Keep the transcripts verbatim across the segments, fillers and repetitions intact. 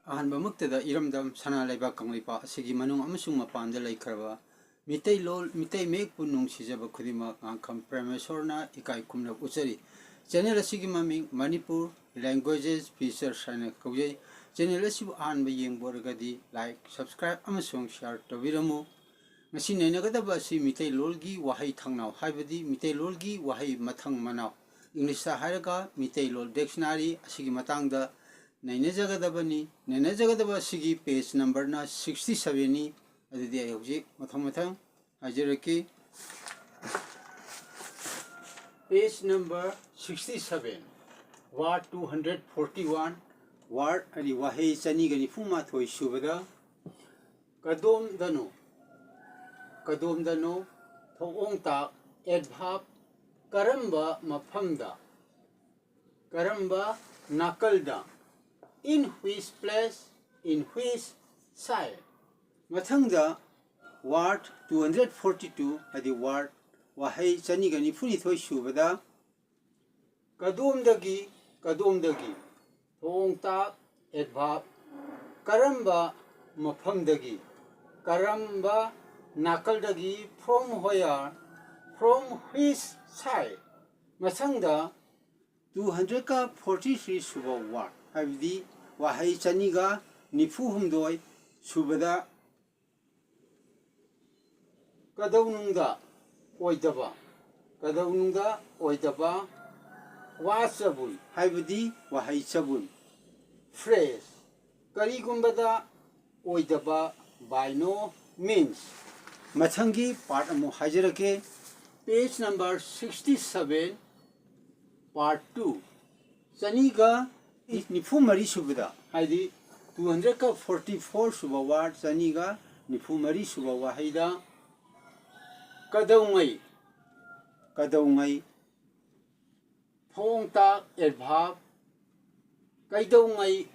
ꯑꯍꯥꯟꯕꯃꯛꯇꯗ ꯏꯔꯝꯗꯝ ꯁꯅꯥ ꯂꯩꯕꯥꯛ ꯀꯪꯂꯩꯄꯥꯛ ꯑꯁꯤꯒꯤ ꯃꯅꯨꯡ ꯑꯃꯁꯨꯡ ꯃꯄꯥꯟꯗ ꯂꯩꯈ꯭ꯔꯕ ꯃꯤꯇꯩꯂꯣꯟ, ꯃꯤꯇꯩ ꯃꯌꯦꯛꯄꯨ ꯅꯨꯡꯁꯤꯖꯕ ꯈꯨꯗꯤꯡꯃꯛ ꯉꯥꯡꯈꯝ ꯄ꯭ꯔꯦꯃꯦꯁꯣꯔꯅ ꯏꯀꯥꯏ ꯈꯨꯝꯅꯕ ꯎꯠꯆꯔꯤ꯫ ꯆꯦꯅꯦꯜ ꯑꯁꯤꯒꯤ ꯃꯃꯤꯡ ꯃꯅꯤꯄꯨꯔ ꯂꯦꯡꯒ꯭ꯋꯦꯖꯦꯁ ꯐꯤꯆꯔꯁ ꯍꯥꯏꯅ ꯀꯧꯖꯩ꯫ ꯆꯦꯅꯦꯜ ꯑꯁꯤꯕꯨ ꯑꯍꯥꯟꯕ ꯌꯦꯡꯕ ꯑꯣꯏꯔꯒꯗꯤ ꯂꯥꯏꯛ, ꯁꯕꯁꯀ꯭ꯔꯥꯏꯕ ꯑꯃꯁꯨꯡ ꯁꯤꯌꯥꯔ ꯇꯧꯕꯤꯔꯝꯃꯨ꯫ ꯉꯁꯤ ꯅꯩꯅꯒꯗꯕ ꯑꯁꯤ ꯃꯤꯇꯩꯂꯣꯟꯒꯤ ꯋꯥꯍꯩ ꯊꯪꯅꯥꯎ, ꯍꯥꯏꯕꯗꯤ ꯃꯤꯇꯩꯂꯣꯟꯒꯤ ꯋꯥꯍꯩ ꯃꯊꯪ ꯃꯅꯥꯎ, ꯏꯪꯂꯤꯁꯇ ꯍꯥꯏꯔꯒ ꯃꯤꯇꯩꯂꯣꯟ ꯗꯤꯛꯁꯅꯥꯔꯤ ꯑꯁꯤꯒꯤ ꯃꯇꯥꯡꯗ ꯅꯩꯅꯖꯒꯗꯕꯅꯤ꯫ ꯅꯩꯅꯖꯒꯗꯕ ꯑꯁꯤꯒꯤ ꯄꯦꯖ ꯅꯝꯕꯔꯅ sixty sevenꯅꯤ꯫ ꯑꯗꯨꯗꯤ ꯑꯩ ꯍꯧꯖꯤꯛ ꯃꯊꯪ ꯃꯊꯪ ꯍꯥꯏꯖꯔꯛꯀꯦ꯫ Page number sixty seven, word two hundred forty one, word ꯍꯥꯏꯗꯤ ꯋꯥꯍꯩ ꯆꯅꯤꯒ ꯅꯤꯐꯨ ꯃꯥꯊꯣꯏ ꯁꯨꯕꯗ ꯀꯗꯣꯝꯗꯅꯣ, ꯀꯗꯣꯝꯗꯅꯣ, ꯊꯧꯑꯣꯡꯇꯥꯛ, adverb, ꯀꯔꯝꯕ ꯃꯐꯝꯗ, ꯀꯔꯝꯕ ꯅꯥꯀꯜꯗ, in which place, in which side꯫ ꯃꯊꯪꯗ word two hundred forty two ꯍꯥꯏꯗꯤ word ꯋꯥꯍꯩ ꯆꯅꯤꯒ ꯅꯤꯐꯨꯅꯤꯊꯣꯏ ꯁꯨꯕꯗ ꯀꯗꯣꯝꯗꯒꯤ, ꯀꯗꯣꯝꯗꯒꯤ, ꯊꯧꯑꯣꯡꯇꯥꯛ, adverb, ꯀꯔꯝꯕ ꯃꯐꯝꯗꯒꯤ, ꯀꯔꯝꯕ ꯅꯥꯀꯜꯗꯒꯤ, from where, from which side꯫ ꯃꯊꯪꯗ two hundred forty three ꯁꯨꯕ word ꯍꯥꯏꯕꯗꯤ ꯋꯥꯍꯩ ꯆꯅꯤꯒ ꯅꯤꯐꯨ ꯍꯨꯝꯗꯣꯏ ꯁꯨꯕꯗ ꯀꯗꯧꯅꯨꯡꯗ ꯑꯣꯏꯗꯕ, ꯀꯗꯧꯅꯨꯡꯗ ꯑꯣꯏꯗꯕ ꯋꯥ ꯆꯕꯨꯟ ꯍꯥꯏꯕꯗꯤ ꯋꯥꯍꯩ ꯆꯕꯨꯟ, phrase, ꯀꯔꯤꯒꯨꯝꯕꯗ ꯑꯣꯏꯗꯕ, by no means꯫ ꯃꯊꯪꯒꯤ part ꯑꯃꯨꯛ ꯍꯥꯏꯖꯔꯛꯀꯦ꯫ Page number sixty seven, part two, ꯆꯅꯤꯒ ꯅꯤꯐꯨ ꯃꯔꯤ ꯁꯨꯕꯗ, ꯍꯥꯏꯗꯤ two hundred forty four ꯁꯨꯕ word, ꯆꯅꯤꯒ ꯅꯤꯐꯨ ꯃꯔꯤ ꯁꯨꯕ ꯋꯥꯍꯩꯗ ꯀꯗꯧꯉꯩ, ꯀꯗꯧꯉꯩ, ꯊꯧꯑꯣꯡꯇꯥꯛ, adverb, ꯀꯩꯗꯧꯉꯩ,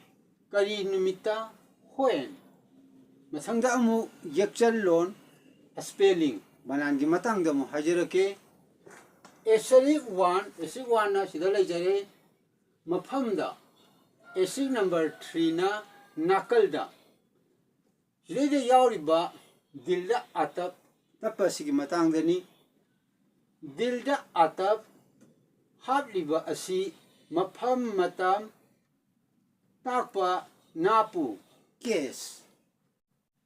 ꯀꯔꯤ ꯅꯨꯃꯤꯠꯇ, when꯫ ꯃꯊꯪꯗ ꯑꯃꯨꯛ ꯌꯦꯛꯆꯜꯂꯣꯟ, spelling, ꯕꯅꯥꯟꯒꯤ ꯃꯇꯥꯡꯗ ꯑꯃꯨꯛ ꯍꯥꯏꯖꯔꯛꯀꯦ꯫ Asterisk one, asterisk one ꯅ ꯁꯤꯗ ꯂꯩꯖꯔꯦ꯫ ꯃꯐꯝꯗ, asterisk number three ꯅ ꯅꯥꯀꯜꯗ꯫ ꯁꯤꯗꯩꯗ ꯌꯥꯎꯔꯤꯕ ꯗꯤꯜꯗ ꯑꯇꯞ ꯇꯞꯄ ꯑꯁꯤꯒꯤ ꯃꯇꯥꯡꯗꯅꯤ꯫ ꯗꯤꯜꯗ ꯑꯇꯞ ꯍꯥꯞꯂꯤꯕ ꯑꯁꯤ ꯃꯐꯝ ꯃꯇꯝ ꯇꯥꯛꯄ ꯅꯥꯄꯨ, ꯀꯦꯁ,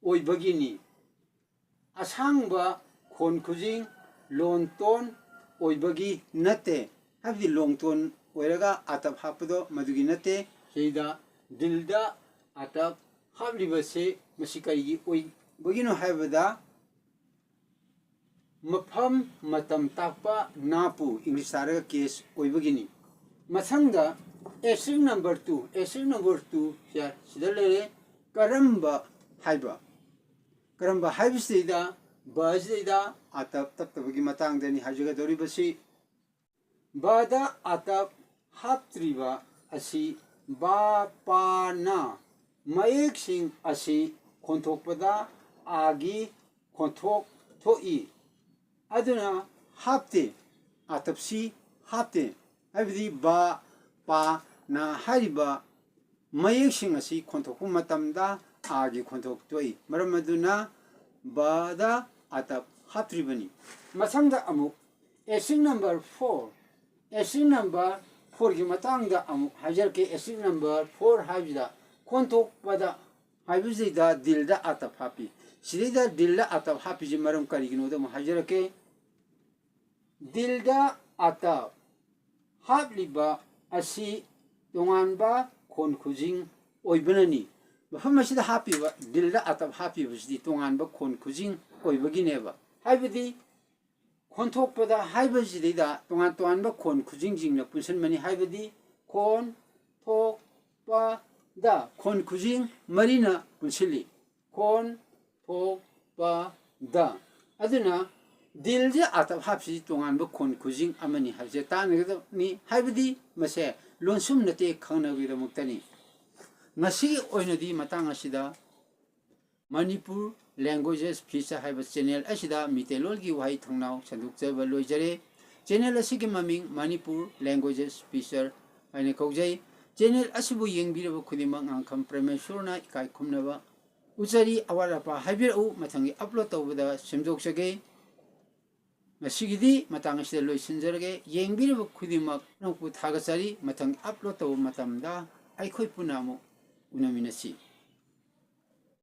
ꯑꯣꯏꯕꯒꯤꯅꯤ꯫ ꯑꯁꯥꯡꯕ ꯈꯣꯟ ꯈꯨꯖꯤꯡ ꯂꯣꯟꯇꯣꯟ ꯑꯣꯏꯕꯒꯤ ꯅꯠꯇꯦ꯫ ꯍꯥꯏꯕꯗꯤ ꯂꯣꯡꯇꯣꯟ ꯑꯣꯏꯔꯒ ꯑꯇꯞ ꯍꯥꯞꯄꯗꯣ ꯃꯗꯨꯒꯤ ꯅꯠꯇꯦ꯫ ꯁꯤꯗ ꯗꯤꯜꯗ ꯑꯇꯞ ꯍꯥꯞꯂꯤꯕꯁꯤ ꯃꯁꯤ ꯀꯔꯤꯒꯤ ꯑꯣꯏꯕꯒꯤꯅꯣ ꯍꯥꯏꯕꯗ, ꯃꯐꯝ ꯃꯇꯝ ꯇꯥꯛꯄ ꯅꯥꯄꯨ, ꯏꯪꯂꯤꯁ ꯇꯥꯔꯒ ꯀꯦꯁ ꯑꯣꯏꯕꯒꯤꯅꯤ꯫ ꯃꯊꯪꯗ ꯑꯦꯁꯇ꯭ꯔꯤꯛ ꯅꯝꯕꯔ ꯇꯨ, ꯑꯦꯁꯇ꯭ꯔꯤꯛ ꯅꯝꯕꯔ ꯇꯨ ꯁꯤꯗ ꯂꯩꯔꯦ꯫ ꯀꯔꯝꯕ ꯍꯥꯏꯕ, ꯀꯔꯝꯕ ꯍꯥꯏꯕꯁꯤꯗꯩꯗ ꯕꯁꯤꯗꯩꯗ ꯑꯇꯞ ꯇꯞꯇꯕꯒꯤ ꯃꯇꯥꯡꯗꯅꯤ ꯍꯥꯏꯖꯒꯗꯧꯔꯤꯕꯁꯤ꯫ ꯕꯗ ꯑꯇꯞ ꯍꯥꯞꯇ꯭ꯔꯤꯕ ꯑꯁꯤ ꯕꯥ, ꯄꯥ, ꯅ ꯃꯌꯦꯛꯁꯤꯡ ꯑꯁꯤ ꯈꯣꯟꯊꯣꯛꯄꯗ ꯑꯥꯒꯤ ꯈꯣꯟꯊꯣꯛ ꯊꯣꯛꯏ꯫ ꯑꯗꯨꯅ ꯍꯥꯞꯇꯦ, ꯑꯇꯞꯁꯤ ꯍꯥꯞꯇꯦ꯫ ꯍꯥꯏꯕꯗꯤ ꯕ, ꯄ, ꯅ ꯍꯥꯏꯔꯤꯕ ꯃꯌꯦꯛꯁꯤꯡ ꯑꯁꯤ ꯈꯣꯟꯊꯣꯛꯄ ꯃꯇꯝꯗ ꯑꯥꯒꯤ ꯈꯣꯟꯊꯣꯛ ꯊꯣꯛꯏ꯫ ꯃꯔꯝ ꯑꯗꯨꯅ ꯕꯗ ꯑꯇꯞ ꯍꯥꯞꯇ꯭ꯔꯤꯕꯅꯤ꯫ ꯃꯊꯪꯗ ꯑꯃꯨꯛ ꯑꯦꯁꯤꯡ ꯅꯝꯕꯔ ꯐꯣꯔ, ꯑꯦꯁꯤꯡ ꯅꯝꯕꯔ ꯐꯣꯔꯒꯤ ꯃꯇꯥꯡꯗ ꯑꯃꯨꯛ ꯍꯥꯏꯖꯔꯛꯀꯦ꯫ ꯑꯦꯁꯤꯡ ꯅꯝꯕꯔ ꯐꯣꯔ ꯍꯥꯏꯕꯁꯤꯗ ꯈꯣꯟꯊꯣꯛꯄꯗ ꯍꯥꯏꯕꯁꯤꯗ ꯗꯤꯜꯗ ꯑꯇꯞ ꯍꯥꯞꯄꯤ꯫ ꯁꯤꯗꯩꯗ ꯗꯤꯜꯗ ꯑꯇꯞ ꯍꯥꯞꯄꯤꯁꯤ ꯃꯔꯝ ꯀꯔꯤꯒꯤꯅꯣꯗ ꯑꯃꯨꯛ ꯍꯥꯏꯖꯔꯛꯀꯦ꯫ ꯗꯤꯜꯗ ꯑꯇꯞ ꯍꯥꯞꯂꯤꯕ ꯑꯁꯤ ꯇꯣꯉꯥꯟꯕ ꯈꯣꯟ ꯈꯨꯖꯤꯡ ꯑꯣꯏꯕꯅꯅꯤ꯫ ꯃꯐꯝ ꯑꯁꯤꯗ ꯍꯥꯞꯄꯤꯕ, ꯗꯤꯜꯗ ꯑꯇꯞ ꯍꯥꯞꯄꯤꯕꯁꯤꯗꯤ ꯇꯣꯉꯥꯟꯕ ꯈꯣꯟ ꯈꯨꯖꯤꯡ ꯑꯣꯏꯕꯒꯤꯅꯦꯕ꯫ ꯍꯥꯏꯕꯗꯤ ꯈꯣꯟꯊꯣꯛꯄꯗ ꯍꯥꯏꯕꯁꯤꯗꯩꯗ ꯇꯣꯉꯥꯟ ꯇꯣꯉꯥꯟꯕ ꯈꯣꯟ ꯈꯨꯖꯤꯡꯁꯤꯡꯅ ꯄꯨꯟꯁꯤꯟꯕꯅꯤ꯫ ꯍꯥꯏꯕꯗꯤ ꯈꯣꯟ ꯊꯣꯛ ꯄ ꯗ ꯈꯣꯟ ꯈꯨꯖꯤꯡ ꯃꯔꯤꯅ ꯄꯨꯟꯁꯤꯜꯂꯤ꯫ ꯈꯣꯟ ꯊꯣꯛ ꯄ ꯗ꯫ ꯑꯗꯨꯅ ꯗꯤꯜꯁꯦ ꯑꯇꯞ ꯍꯥꯞꯁꯤ ꯇꯣꯉꯥꯟꯕ ꯈꯣꯟ ꯈꯨꯖꯤꯡ ꯑꯃꯅꯤ ꯍꯥꯏꯕꯁꯦ ꯇꯥꯟꯅꯒꯗꯕꯅꯤ꯫ ꯍꯥꯏꯕꯗꯤ ꯃꯁꯦ ꯂꯣꯟꯁꯨꯝ ꯅꯠꯇꯦ, ꯈꯪꯅꯕꯒꯤꯗꯃꯛꯇꯅꯤ꯫ ꯉꯁꯤꯒꯤ ꯑꯣꯏꯅꯗꯤ ꯃꯇꯥꯡ ꯑꯁꯤꯗ ꯃꯅꯤꯄꯨꯔ ꯂꯦꯡꯒ꯭ꯋꯦꯖꯦꯁ ꯐꯤꯆꯔ ꯍꯥꯏꯕ ꯆꯦꯅꯦꯜ ꯑꯁꯤꯗ ꯃꯤꯇꯩꯂꯣꯟꯒꯤ ꯋꯥꯍꯩ ꯊꯧꯅꯥꯎ ꯁꯟꯗꯣꯛꯆꯕ ꯂꯣꯏꯖꯔꯦ꯫ ꯆꯦꯅꯦꯜ ꯑꯁꯤꯒꯤ ꯃꯃꯤꯡ ꯃꯅꯤꯄꯨꯔ ꯂꯦꯡꯒ꯭ꯋꯦꯖꯦꯁ ꯐꯤꯆꯔ ꯍꯥꯏꯅ ꯀꯧꯖꯩ꯫ ꯆꯦꯅꯦꯜ ꯑꯁꯤꯕꯨ ꯌꯦꯡꯕꯤꯔꯕ ꯈꯨꯗꯤꯡꯃꯛ ꯉꯥꯡꯈꯝ ꯄ꯭ꯔꯃꯦꯁꯣꯔꯅ ꯏꯀꯥꯏ ꯈꯨꯝꯅꯕ ꯎꯠꯆꯔꯤ꯫ ꯑꯋꯥꯠ ꯑꯄꯥ ꯍꯥꯏꯕꯤꯔꯛꯎ, ꯃꯊꯪꯒꯤ ꯑꯞꯂꯣꯗ ꯇꯧꯕꯗ ꯁꯦꯝꯗꯣꯛꯆꯒꯦ꯫ ꯉꯁꯤꯒꯤꯗꯤ ꯃꯇꯥꯡ ꯑꯁꯤꯗ ꯂꯣꯏꯁꯤꯟꯖꯔꯒꯦ꯫ ꯌꯦꯡꯕꯤꯔꯤꯕ ꯈꯨꯗꯤꯡꯃꯛ ꯅꯪꯕꯨ ꯊꯥꯒꯠꯆꯔꯤ꯫ ꯃꯊꯪ ꯑꯞꯂꯣꯗ ꯇꯧꯕ ꯃꯇꯝꯗ ꯑꯩꯈꯣꯏ ꯄꯨꯟꯅ ꯑꯃꯨꯛ ꯎꯅꯃꯤꯟꯅꯁꯤ꯫